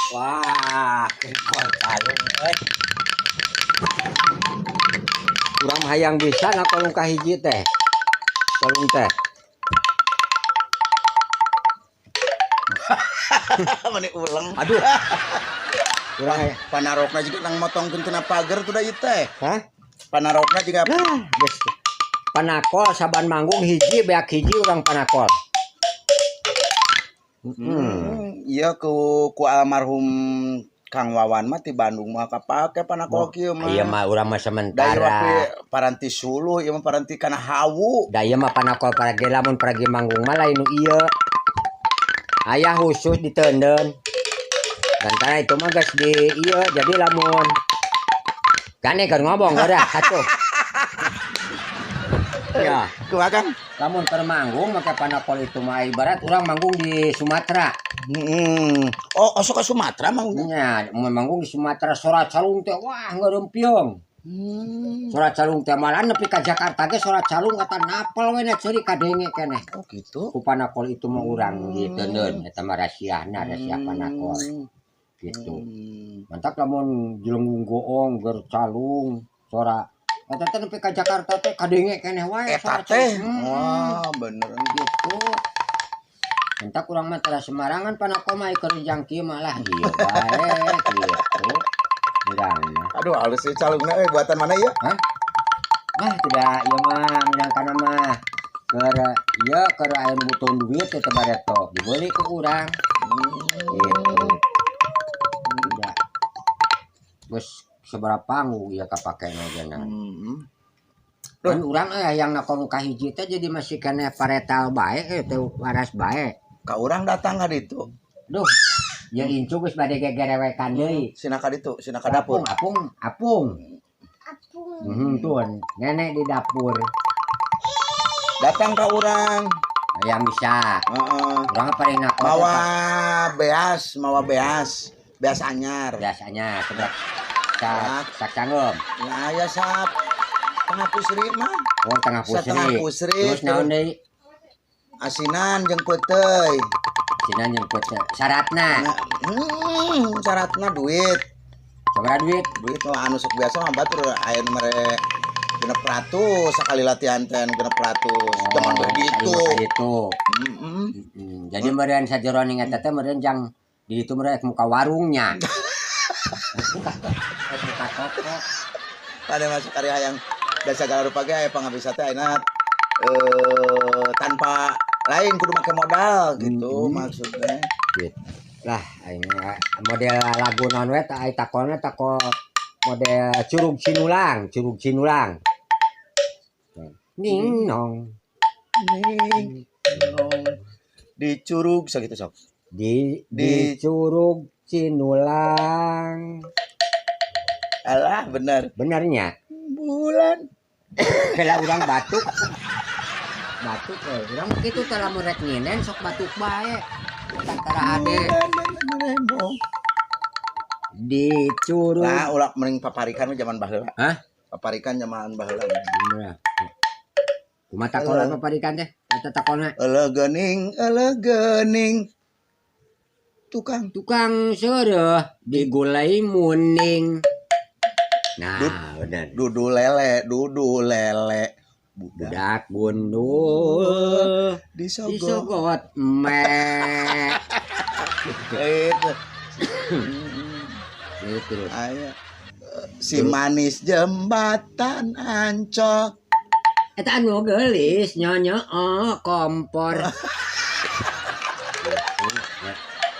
Wah, keur calung euy. Urang hayang bisa ngakolung ka hiji teh. Calung teh. Mani uleng. Aduh. Urang Panarokna juga nang motongkeun tina pager tuh da ieu teh. Hah? Panarokna juga Nah, geus. Panakol saban manggung hiji beak hiji urang panakol. Iya ku ku almarhum Kang Wawan mah ti Bandung mah kapake panakol kieu mah. Iya mah urang mah Da ieu sementara. mah paranti suluh, ieu mah paranti kana hawu. Da ieu mah panakol paragi lamun paragi manggung mah lain nu ieu. Aya khusus diteundeun. Gantana itu mah geus di ieu jadi lamun gane keur ngomong geura atuh. Ya, Kumaha Kang? Lamun keur manggung make panakol itu mah ibarat urang manggung di Sumatera. Oh, osok ke Sumatera manggungnya? Nya, mun manggung di Sumatera sora calung teh wah ngarempiong. Sora calung teh malah nepi ka Jakarta ge sora calung eta napel we na ceuri kadenge keneh. Oh, gitu. Ku panakol itu mah urang diteundeun eta mah rahasiana, rahasia panakol. Gitu. Mantak lamun jelenggung goong ger calung sora eta teh nepi ka Jakarta teh kadenge keneh wae Eta sora teh. calung. Wah, bener. Gitu. Entak urang mah tara sembarangan panakol mah keur jang kieu mah lah ieu bae gitu. Urang mah. Aduh, halus sih calungna euy, buatan mana ieu? Hah? Ah, tidak ieu mah minangkana mah keur ieu keur aya nu butuh duit teh bareto dibeli ku urang. Gitu. Tidak. Geus sabaraha panggung ieu kapakena geuna. Kan urang hayang nakol nu kahiji teh jadi masih keneh paretal bae teh waras bae. Ka urang datang ka ditu. Duh, ya incu geus bade gegerewekan deui. Sina ka ditu, sina ka dapur. Apung, apung, apung. Tuh, nenek di dapur. Datang ka urang. Yang bisa. Heeh. Urang paling nakol. Mawa beas, mawa beas. Beas anyar. Beas anyar, seberat sak cangkem. Ya aya sap. Tengah pusri mah. Oh, tengah pusri. Setengah pusri. Terus naon deui? Asinan jeung peuteuy. Asinan jeung peuteuy. Syaratna? Nah, syaratna duit. Sabaraha duit? Duit mah anu sok biasa mah batur aya nu mere 600 sakali latihan teh 600. Zaman begitu. Itu. Jadi meureun sajeroning eta teh meureun jang di ditu meureun muka warungnya. Muka toko. Pada masuk karya yang da sagala rupa ge aya pangabisa teh ayeuna tanpa lain kudu make modal gitu maksudnya. Gitu. Lah aing model lagu naon we tah ai takona tako model Curug Cinulang, Curug Cinulang. Ning nong. Ning nong di curug sakitu sok. Di Curug Cinulang. Alah bener. Benernya. Bulan. Kela urang batuk. Batuk urang kitu teh lamun rek nginen sok batuk bae. Tara ade. Di curug. Lah ulah mending paparikan mah zaman baheula. Hah? Paparikan zaman baheula. Bener. Kumaha takolan paparikan teh? Eta takona. Eleuh geuning, eleuh geuning. Tukang. Tukang seureuh digulai muning. Nah, bener. Dudu lele, dudu lele. Budak, Budak gundul disogot. Disogot mek. Itu. Gitu. Aya. Si manis jembatan Ancol. Eta anu geulis nyonyo kompor.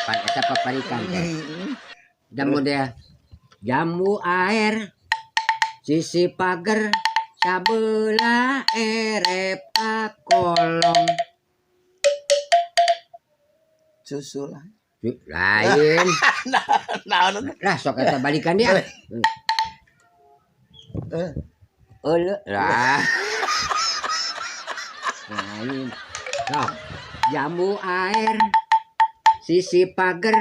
Pan eta paparikan teh. Dan model jambu air sisi pager sabelah erep kolong. Susu lah. Lain. Nah, lah sok eta balikan dia. Euleuh lah. Lain. Sok jambu air sisi pager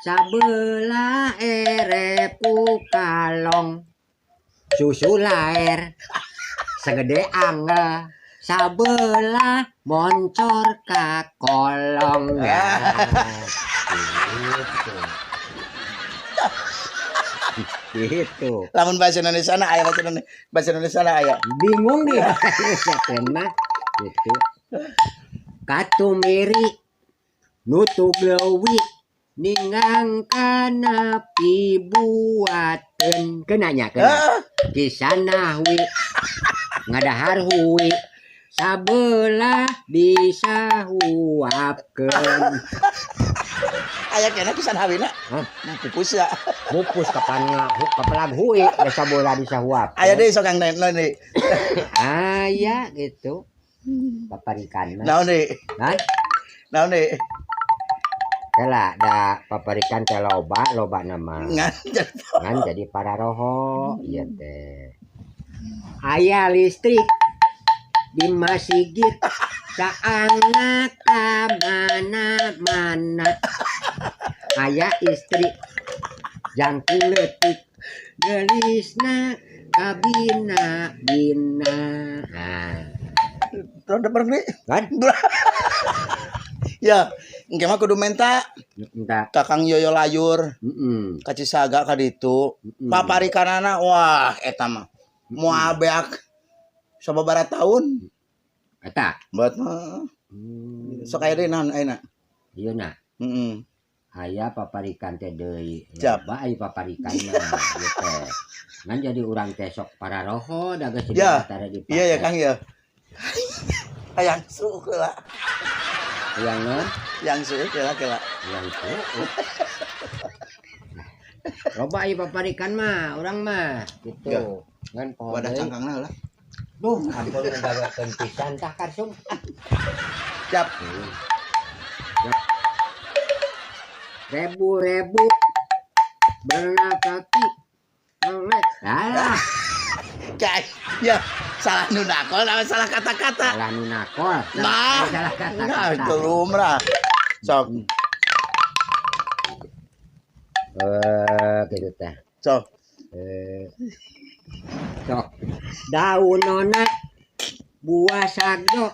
sabelah erep ku kalong. Susu laer segede angel sabelah moncor ka kolong. Gitu. Gitu. Lamun bahasa Indonesia na aya, bahasa Indonesia na aya. Bingung dia mah gitu. Katumiri nutug leuwi ninggang kana pibuateun, kenanya kena. Heeh. Kisanahwi ngadahar hui sabelah bisa huapkeun. Aya kena kisan hawina. Hah? Pupus ya. Pupus kapan kapelag hui da sabelah bisa huap. Aya deui sok, Kang, naon deui? Aya gitu paparikan mah. Naon deui? Hah? Naon deui? Kela da paparikan teh loba loba nama. Ngan ngan jadi para roho ieu teh aya listrik di masjid saangna ka mana-mana, aya istri jangkung leutik geulisna kabina bina. Nah. Rada bareng deui. Kan. Ya, engke mah kudu menta entah ka Kang Yoyo Layur heeh ka Cisaga ka ditu. Paparikanana wah eta mah. Moal beak sababaraha tahun. Eta. Buat mah. Sok aya deui naon ayeuna? Ieu na. Heeh. Aya paparikan teh deui. Siap. Loba aya paparikan mah ieu teh. Ngan jadi urang teh sok para roho da geus tara dipake. Iya ya, Kang, ya. Hayang suuk heula. Yang non? Yang suuk heula kela. Yang suuk. Loba aya paparikan mah urang mah gitu. Ya. Ngan poho Wadah deui. Cangkangna heula. Duh, ampun ngagawekeun pisan tah karsum. Siap. Yap. Rebu-rebu bernapaki oleh. Alah, Kayak ya salah nu nakol sama salah kata-kata. Salah nu nakol. Nah, salah kata-kata. Nah, itu lumrah. Sok, Eh, gitu teh. Sok. Eh. Sok. Daun nona buah sago,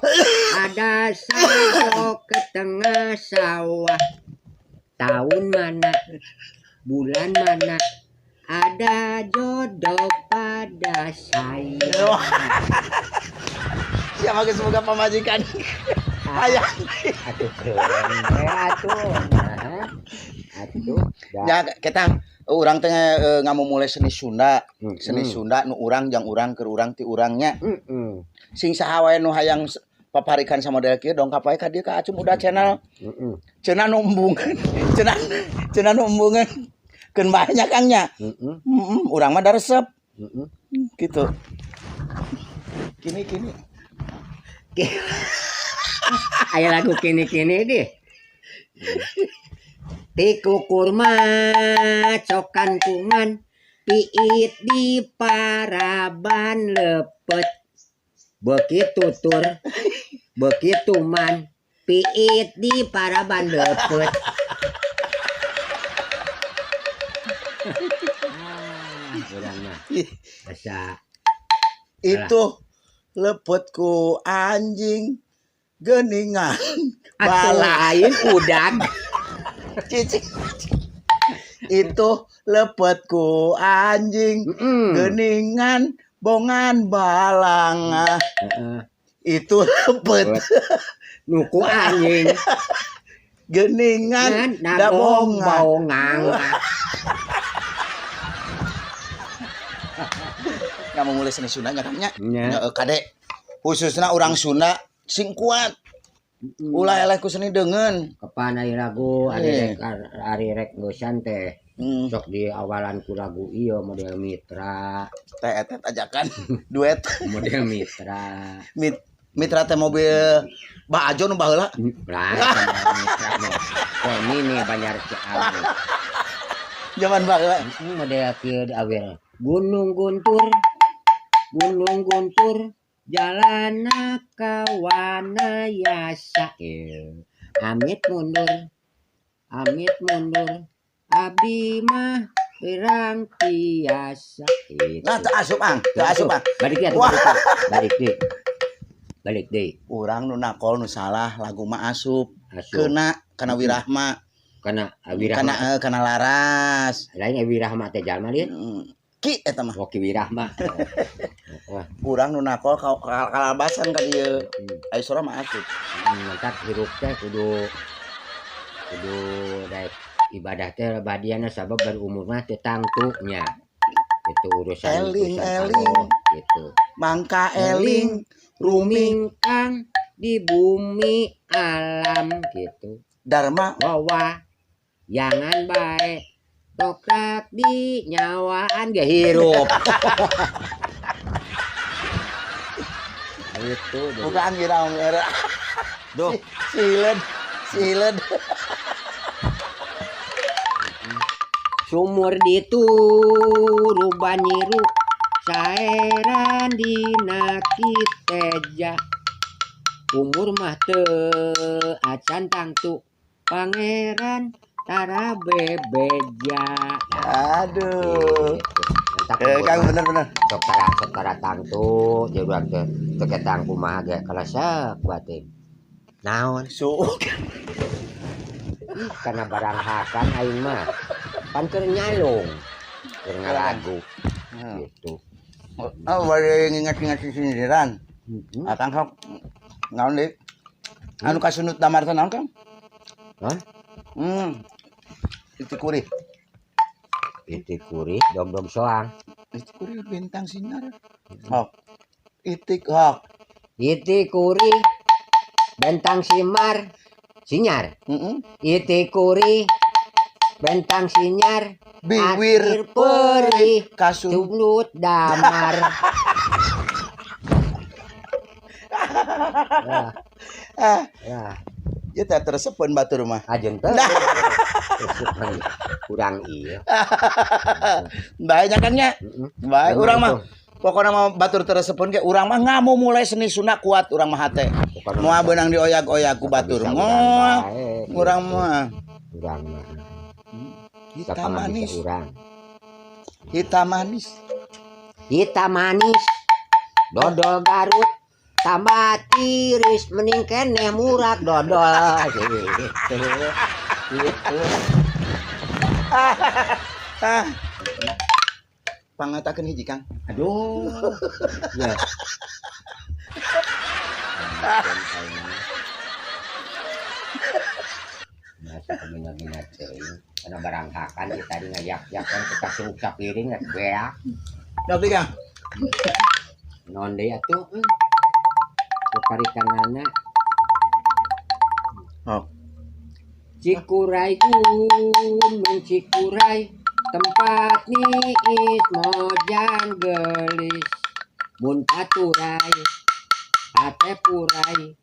ada sago ke tengah sawah. Tahun mana, bulan mana, ada jodoh pada saya. Siapa geus boga pamajikan? Hayang. Atuh keren we atuh. Nah, atuh. Da. Ya, kita urang teh ngamumule seni Sunda, seni Sunda nu urang jang urang keur urang ti urangnya. Sing saha wae nu hayang paparikan sama model kieu dongkap wae ka dieu ka Acum Udah Channel. Cenah nu embungeun, cenah cenah nu embungeun keun banyak, Kang, nya. Heeh, urang mah da resep gitu. Kini kini. Aya lagu kini-kini deh. Tiku kurma cokan kungan piit di paraban lepet. Beuki tutur beuki tuman piit di paraban lepet. Ah, urang mah asa. Itu lepet ku anjing geningan atuh bala lain udag. Cicing. Itu lepet ku anjing geningan bongan balang. Itu lepet Nuku anjing geningan ngan dabongan. Baongang. Ngamumule seni Sunda nya, Kang, nya. Nya. Nya, kade khususna urang Sunda sing kuat. Ulah eleh ku seni deungeun. Kapan aya lagu ari Eh. rek ari rek geusan teh sok di awalan ku lagu ieu model Mitra. Teh eta ajakan duet. Model Mitra. Mitra teh mobil Ba Ajo nu baheula. Lah, Mitra mah oh mini Banjar Ciawi. Zaman baheula. Model kieu di awir Gunung Guntur, Gunung Guntur jalana kawana yasa. Amit mundur, amit mundur, abdi mah pirang tiasa. Gitu. Nah, teu asup, Ang, teu asup, Ang. Balik ya, Wah. balik deui. Balik deui. Urang nu nakol nu salah, lagu mah asup. Asup. Keuna kana wirahma. Kana wirahma. Kana kana laras. Lain wirahma teh jalma lieu. Ki eta mah. Oh ki wirahma. Urang nu nakol kalabasan ka dieu. Ai sora mah asup. Mantap hirup teh kudu kudu daek ibadah teh badiana sabab berumur mah teu tangtu nya. Itu urusan eling urusan eling Allah gitu. Mangka eling rumingkang di bumi alam gitu. Dharma wawa jangan bae tokrak di nyawaan ge hirup. Itu bukan kira era. Duh, silen silen. Sumur dituruban nyiru saeran dina kiteja. Umur mah teu acan tangtu pangeran tara bebeja. Aduh. Kang bener-bener. Sok tara tangtu jeung urang teh teu ketang kumaha ge kalesep batin. Naon? Suuk. Karena barang hakan aing mah. Pan keur nyalung, keur ngalagu. Gitu. Oh, bari ngingat-ngingat sindiran. Akang sok naon deui? Anu kasunut damar teh naon, Kang? Hah? Itikuri. Itikuri dog-dog soang. Itikuri bintang sinar. Hok. Itik hok. Itikuri bentang simar sinyar. Itikuri bentang sinyar biwir perih kasunut damar. Ya. Ya teh teresepeun batur mah. Ajeun teh. Kurang ieu. Bae nya kan nya. Bae urang mah. Pokona mah batur teresepeun ge urang mah ngamu mulai seni Sunda kuat urang mah hate. Moal beunang dioyag-oyag ku batur. Moal urang mah. Urang mah. Hitam manis. Hitam manis. Hitam manis. Dodol Garut tambah tiris mending keneh murah dodol gitu. Gitu. Pangatakeun hiji Kang. Aduh. Ya. Masih minat-minat teuing. Karena barang hakan kita tadi ngayak-yakan kita suuk sapiring rek beak. Ngerti Kang? Non deui atuh. Parikanana. Oh. Cikurai gunung Cikurai tempat niis mojang gelis mun paturai hate purai.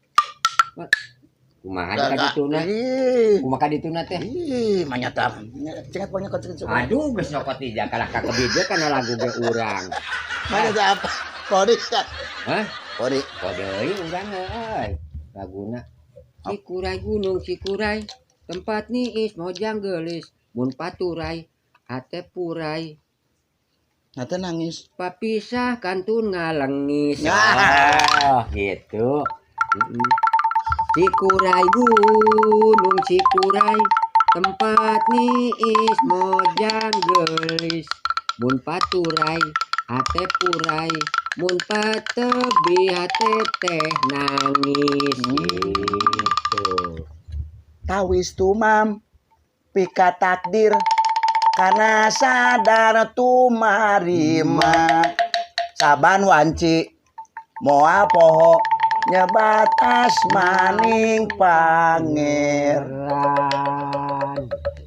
Kumaha ka dituna? Kumaha ka dituna teh? Ih, manyata. Cengat ponya kocek. Aduh, geus nyokot di kalah ka kebije kana lagu ge urang. Manyata apa? Kode. Hah? Kode. Kode urang euy. Laguna Cikurai gunung Cikurai tempat niis mojang gelis mun paturai hate purai. Hate nangis. Papisah kantun ngalengis. Oh, gitu. Cikurai gunung Cikurai tempat niis mojang gelis mun paturai hate purai mun patebi hate teh nangis. Gitu. Tawis tumam pika takdir karena sadar tumarima saban wanci moal poho nyebat asmaning pangeran.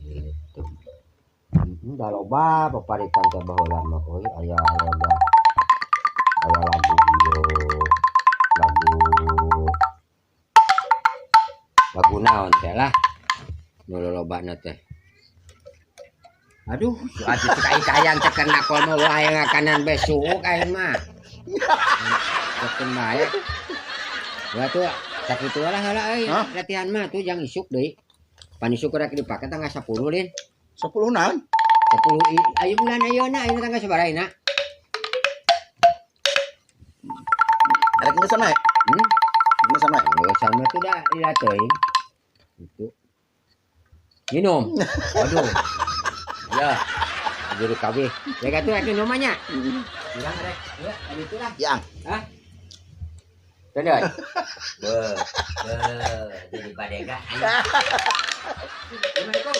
Gitu. Da loba paparikan teh baheula mah euy aya loba. Aya lagu ieu lagu naon teh lah nu lolobana teh. Aduh, atuh cek aing hayang teh kana kono wae ngakanan bae suuk aing mah. Keun bae. Ya tuh sakitu lah heula euy latihan mah tuh jang isuk deui. Pan isuk rek dipake tanggal 10 lin. 10 naon? 10 ayo bulan ayeuna ayeuna tanggal sabaraha ayeuna? Rek geus sama ya? Geus sama. Geus sama tuh da lila teuing. Gitu. Minum. Waduh. Ya. Jadi kabeh. Ya katuh rek minum mah nya. Urang rek. Ya, anu itu lah. Yang. Hah? Teu. Be, be, jadi badega. Assalamualaikum.